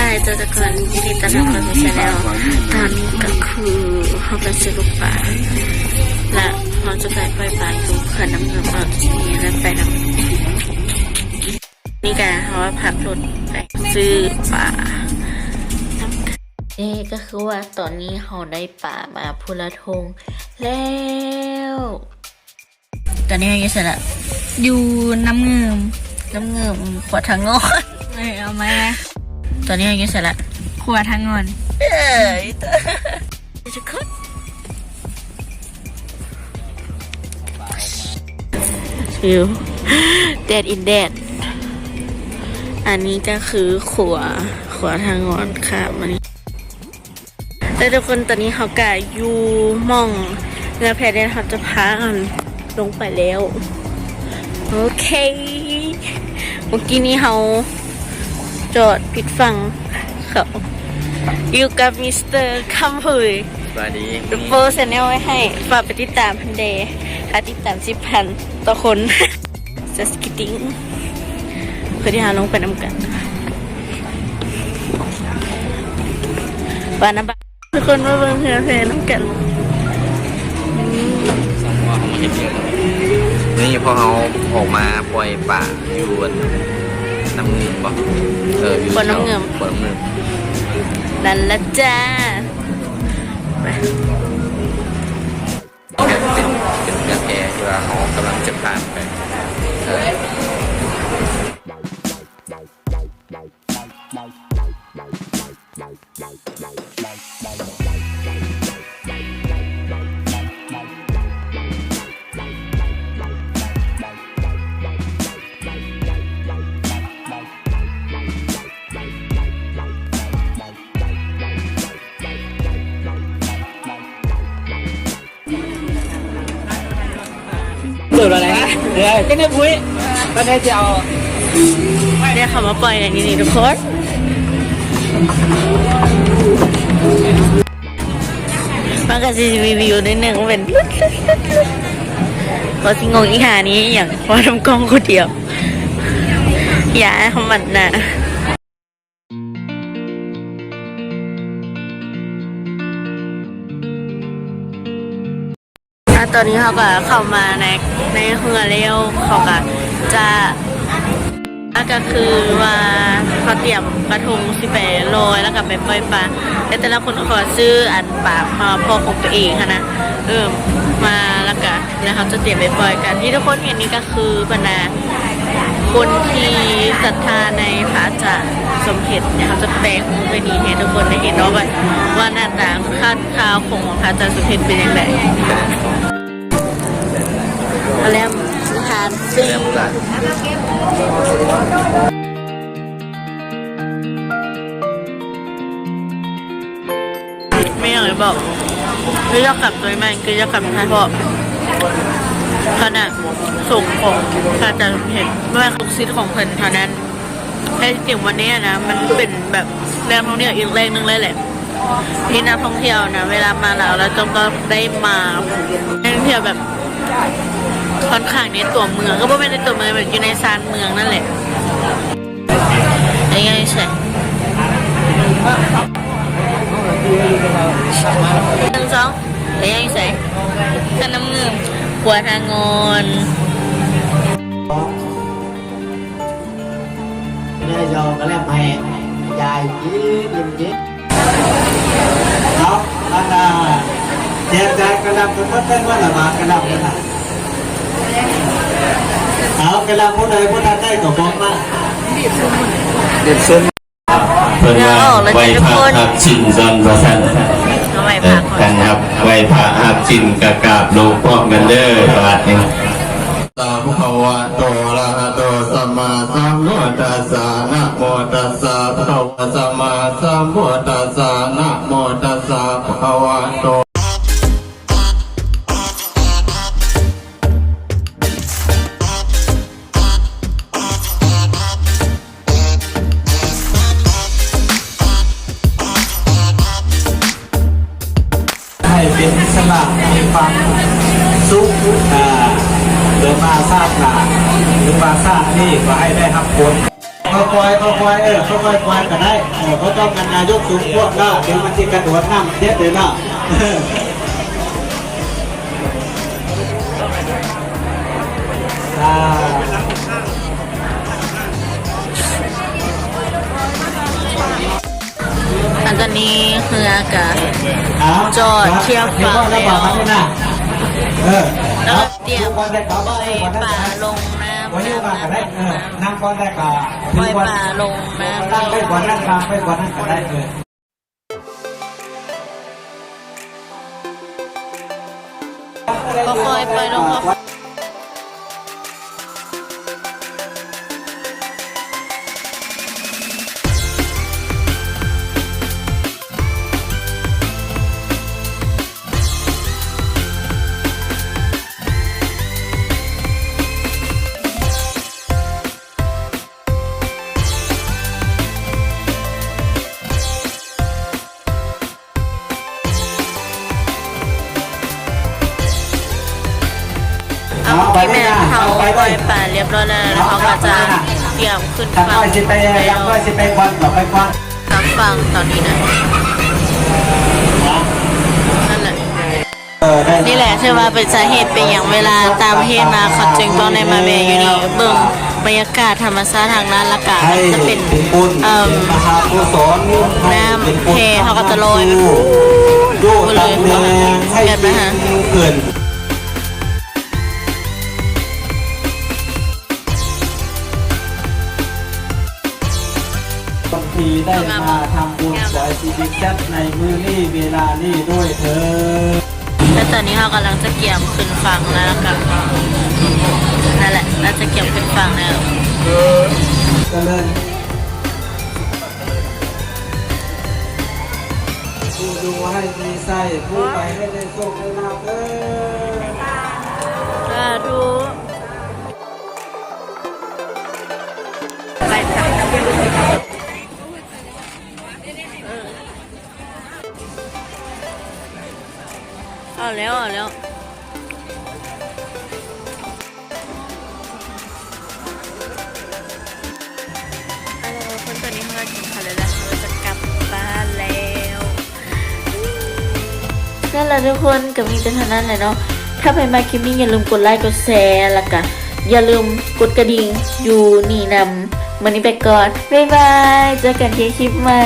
ຮາຍເຈົ້າ ທຸກຄົນ ຍິນດີຕ້ອນຮັບເຂົ້າສູ່ແຊນແນວ. ຕອນນີ້ກໍຄືເຮົາໄປຊື້ລູກປາ ແລະເຮົາຈະໄປປ່ອຍປາຢູ່ເຂື່ອນນ້ຳເງິມ ເອົາທີ່ນີ້ແລ້ວໄປນຳ. ນີ້ກະເຮົາວ່າພັກລົດໄປຊື້ປານຳກັນ. ເອີ ກໍຄືວ່າຕອນນີ້ເຮົາໄດ້ປາມາພຸ້ນລະທົ່ງແລ້ວ. ຕອນນີ້ເຮົາຢູ່ໃສລະ? ຢູ່ນ້ຳເງິມ ນ້ຳເງິມ ຂວາທາງງອນ. ເອີ ເອົາໃໝ່ນະ. ຕອນນີ້ເຮົາຢູ່ໃສລະ? ຂວາທາງງອນ. ເອີ ທຸກຄົນ ວິວແດດອິນແດດ. ອັນນີ້ກໍຄືຂົວ ຂົວທາງງອນຂ້າມມານີ້. ແລ້ວທຸກຄົນ ຕອນນີ້ເຮົາກະຢູ່ໝ່ອງເຮືອແພ ແລ້ວເຮົາຈະພາກັນລົງໄປແລ້ວ. ໂອເຄ ເມື່ອກີ້ນີ້ເຮົາຈອດຜິດຝັ່ງເຂົາ. ຢູ່ກັບມິສເຕີຄຳເຜີຍ. ສະບາຍດີ. ໂປແຊນແນວໄວ້ໃຫ້ ຝາກໄປຕິດຕາມເພິ່ນແດ່ ຖ້າຕິດຕາມສິບພັນຕໍ່ຄົນ. Just kidding. ເພື່ອທີ່ເຮົາລົງໄປນຳກັນ ວ່ານຳ ທຸກຄົນມາເບິ່ງເຮືອແພນຳກັນ. ນີ້ພວກເຮົາອອກມາປ່ອຍປາຢູ່ອັນນ້ຳເງິມບໍ? ເອີ ຢູ່ ບ່ອນນ້ຳເງິມ ບ່ອນນ້ຳເງິມ. ນັ້ນລະຈ້າ ໄປ. ເປັນ ເປັນເຮືອແພທີ່ວ່າເຮົາກຳລັງຈະຜ່ານໄປ. ເປີດວ່າໄດ? ເອີ ກໍໄດ້ປຸ້ຍ ກໍໄດ້ຈະເອົາ ໄດ້ເຂົ້າມາປ່ອຍໃນທີ່ນີ້ທຸກຄົນ. ມັນກໍຊິມີວິວໜ້ອຍໜຶ່ງ ເປັນ ວ່າຊິງົງອີ່ຫ່ານີ້ອີ່ຫຍັງ ເວົ້ານຳກ້ອງຄົນດຽວ ຢ່າໃຫ້ມັນນະ. ອາ ຕອນນີ້ເຮົາກໍເຂົ້າມາໃນ ໃນເຮືອແລ້ວ ເຂົາກໍຈະ ອາ ກໍຄືວ່າເຂົາຕຽມກະທົງຊິໄປລອຍ ແລ້ວກໍໄປປ່ອຍປາ ແຕ່ແຕ່ລະຄົນຂໍຊື້ອັນປາມາພໍ້ຂອງຕົວເອງຫັ້ນນະ ເອີ ມາ ແລ້ວກໍ ແລ້ວເຮົາຈະຕຽມໄປປ່ອຍກັນ. ທີ່ທຸກຄົນເຫັນນີ້ກໍຄືບັນດາຄົນທີ່ສັດທາໃນພະອາຈານສົມເດັດເນຍ ເຮົາຈະແປຮູບໄວ້ນີ້ໃຫ້ທຸກຄົນໄດ້ເຫັນເນາະ ວ່າ ວ່າໜ້າຕາຄາດຄາວຂອງພະອາຈານສົມເດັດເປັນຈັ່ງໃດ. ເອົາແລ້ວ ທານຟຣີ ແມ່ນຫຍັງບອກ ຄືຢາກກັບໂຕໃໝ່ ຄືຢາກກັບໄທ ເພາະຄະນະສົງຂອງພະອາຈານສົມເດັດ ບໍ່ແມ່ນລູກສິດຂອງເພິ່ນເທົ່ານັ້ນ. ແທ້ຈິງວັນນີ້ນະ ມັນເປັນແບບແຫຼ່ງທ່ອງທ່ຽວອີກແຫຼ່ງໜຶ່ງເລີຍແຫຼະ ທີ່ນັກທ່ອງທ່ຽວນະ ເວລາມາລາວແລ້ວຕ້ອງໄດ້ມາ ແຫຼ່ງທ່ອງທ່ຽວແບບ ຂ້ອນຂ້າງໃນຕົວເມືອງ ກໍບໍ່ແມ່ນໃນຕົວເມືອງ ແບບຢູ່ໃນຊານເມືອງນັ້ນແຫຼະ. ໄປຍ່າງຢູ່ໃສ? ໜຶ່ງ ສອງ ໄປຍ່າງຢູ່ໃສ? ທາດນ້ຳງື່ມ ຂົວທາງງອນ. ໄດ້ຢອກກະແລັບໃຫ້ຍາຍກິນ ກິນ ກິນ. ເອົາ ອັນນ່າ ແຈກຈ່າຍກະແລັບເພິ່ນໝົດເລີຍ ວ່າລະບາດກະແລັບເພິ່ນນະ. ເອົາ ກະແລັບຜູ້ໃດບໍ່ທັນໄດ້ກໍບອກມາ. ເພິ່ນວ່າໄຫວ້ພະຮັບສິນກ່ອນວ່າຊັ້ນ. ເອີ ທ່ານຮັບໄຫວ້ພະຮັບສິນກະກາບລົງພ້ອມກັນເດີບາດນີ້. ສະພະຄະວະໂຕ ອະລະຫະໂຕ ສຳມາສຳພຸດທັດສະ ນະໂມຕັດສະ ພະຄະວະ ສຳມາສຳພຸດທັດສະ ນະໂມຕັດສະ ພະຄະວະໂຕ. ໃຫ້ເປັນອິດສະຫຼະ ມີຄວາມສຸກ ເກີດມາຊາດໜ້າ ຫຼືວ່າຊາດນີ້ ກໍໃຫ້ໄດ້ຮັບຜົນ. ຄ່ອຍໆ ຄ່ອຍໆ ເອີ ຄ່ອຍໆ ປ່ອຍກໍໄດ້ ເອີ ບໍ່ຕ້ອງກັນນາຍົກສູງໂພດເນາະ ດຽວມັນຊິກະໂດດນ້ຳເຈັບເດ້ເນາະ ອ່າ ອັນຕອນນີ້ເຮືອກະຈອດທຽບຝັ່ງແລ້ວ ເອີ ແລ້ວກະຕຽມປ່ອຍປາລົງນ້ຳ ນ້ຳ ນ້ຳ ນ້ຳ ປ່ອຍປາລົງນ້ຳ ຄ່ອຍໆປ່ອອຍ ເອົາ ເມື່ອກີ້ແມ່ນເຮົາປ່ອຍປາລຽບຮ້ອຍແລ້ວ ແລ້ວເຮົາກໍຈະຕຽມຂຶ້ນຝັ່ງແລ້ວ ກັບຝັ່ງຕອນນີ້ນະ ນັ້ນແຫຼະ. ນີ້ແຫຼະຖືວ່າເປັນສາເຫດເປັນຫຍັງເວລາຕ່າງປະເທດມາ ເຂົາຈຶ່ງຕ້ອງໄດ້ມາແວ່ຢູ່ນີ້ ເບິ່ງບັນຍາກາດທຳມະຊາດທາງນັ້ນ ລະກະຈະເປັນ ເອີ ນ້ຳແພ ເຮົາກໍຈະລອຍໄປພຸ້ນເລີຍ ແບບນັ້ນຫັ້ນ. ຄົນທີ່ໄດ້ມາທຳບຸນສວຍຊີວິດແຊດໃນມື້ນີ້ເວລານີ້ດ້ວຍເທີ້ນ. ແລະຕອນນີ້ເຮົາກຳລັງຈະກຽມຂຶ້ນຝັ່ງແລ້ວ ແລ້ວກະ ນັ້ນແຫຼະ ເຮົາຈະກຽມຂຶ້ນຝັ່ງແລ້ວ. ຈະເລີນ ຜູ້ຢູ່ໃຫ້ມີໄຊ ຜູ້ໄປໃຫ້ໄດ້ໂຊກໄດ້ລາບເດີ. ສາທຸ. ເອົາແລ້ວ ເອົາແລ້ວ ເອົາແລ້ວທຸກຄົນ ຕອນນີ້ເຮົາກໍກິນເຂົ້າແລ້ວ ແລະເຮົາກໍຈະກັບບ້ານແລ້ວ. ນັ້ນລະທຸກຄົນ ກໍມີແຕ່ເທົ່ານັ້ນແຫຼະເນາະ. ຖ້າໃຜມັກຄລິບນີ້ ຢ່າລືມກົດໄລກ໌ ກົດແຊ ແລ້ວກະຢ່າລືມກົດກະດິ່ງຢູ່ນີ້ນຳ. ມື້ນີ້ໄປກ່ອນ ບາຍບາຍ ເຈີກັນທີ່ຄລິບໃໝ່.